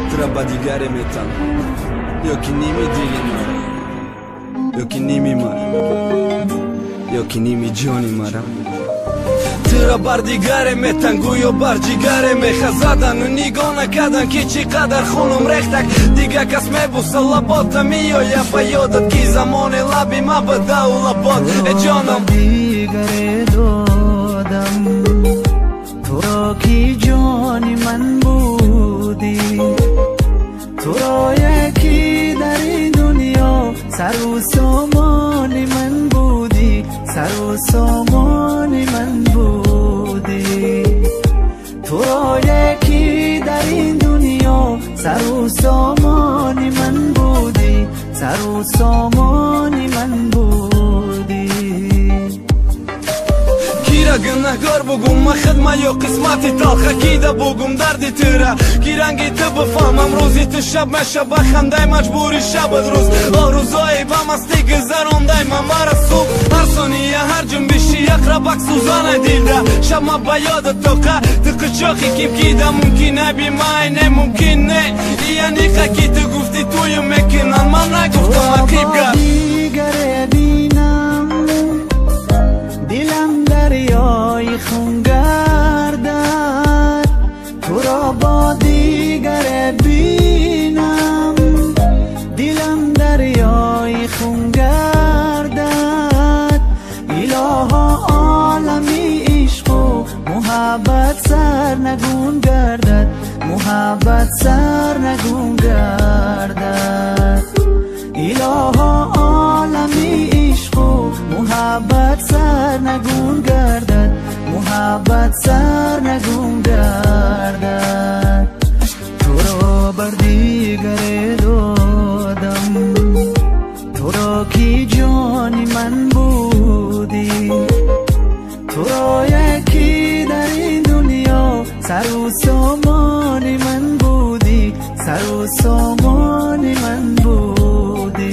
Тура ба дигаре метам, ё ки ними дили мара, ё ки ними мара, ё ки ними ҷони мара. Тура бар дигаре метан, гӯё бар ҷигаре мехазадану нигоҳ накардан, ки чӣ қадар хунум рехтак. Дига кас мебуса лабота, меояд ба ёдат, ки замоне лаби ма бадау лабот. Э ҷоном, дигаре додам туро, ки ҷони ман будӣ, туро яки дар ин дунё сару сомони ман будӣ, сару сомони ман будӣ, туро яки дар ин дунё сару сомони ман будӣ, сару сомони ман будӣ. Кира гунаҳгор бугум, ма хидма ё қисмати талха, кида бугум дарди тура, ки ранги ту бифаҳмам. Рӯзи ту шаб меша, ба хандай маҷбури шабат рӯз. Оҳ, рӯзҳои ба мастӣ гузарондай ма мара субҳ. Ҳар сония, ҳар ҷунбиши яқрабак сӯзана дилда. Шаб ма ба ёдат тоқа, ту қичоқи ким кида. Мумкин аби май не, мумкин не. Ияниқа ки ту гуфтӣ тую мекунанд, ман нагуфтам ақиб гап. Дигаре бинам, дилам дарёи хун гардад, туро бо дигаре бинам, дилам дарёи хун гардад. Илоҳо, олами ишқу муҳаббат сарнагун гардад, муҳаббат сарнагун гардад. Илоҳо, олами ишқу муҳаббат сарнагун гардад, муҳаббат сарнагун гардад. Туро бар дигаре додам, туро ки ҷони ман будӣ, туро яки дар ин дунё сару сомони ман будӣ, сару сомони ман будӣ,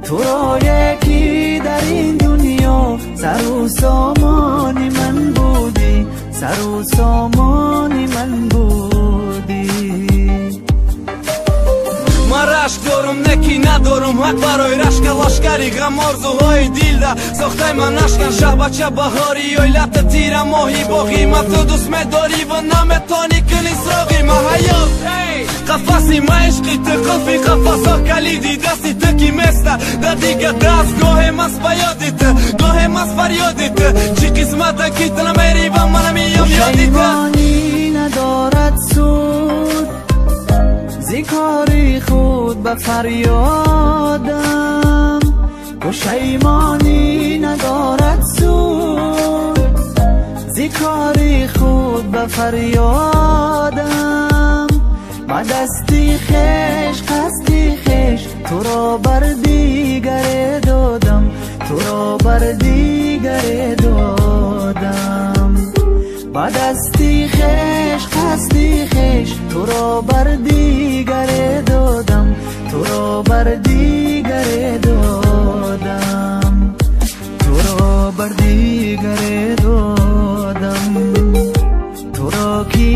туро яки дар ин дунё сару сомони ман будӣ, сару сомони ман будӣ. Ман рашк дорум, не ки надорум ҳақ барои рашка. Лашкари ғам орзуҳои дилда сохтай ман нашкан. Шаҳбача баҳори ойлата тира моҳи боғи ма, ту дӯст медорӣ ва наметонӣ кунӣ суроғи ма. Ҳаёт қафаси ма, ишқи ту қулфи қафасо, калиди дасти ту ки места дар дига даст. Гоҳе мас ба ёди ту, гоҳе мас фарёди ту. Чӣ қисмата ки ту намерӣ ва ман намеём ёди ту. Пушаймонӣ надорад суд, зи кори худ ба фарёдам. Пушаймонӣ надорад суд, зи кори худ ба фарёдам. Ба дасти хеш қасди хеш туро бар дигаре додам, туро бар дигаре додам. Ба дасти хеш қасди хеш туро бар дигаре додам, туро бар дигаре додам, туро бар дигаре додам, туро ки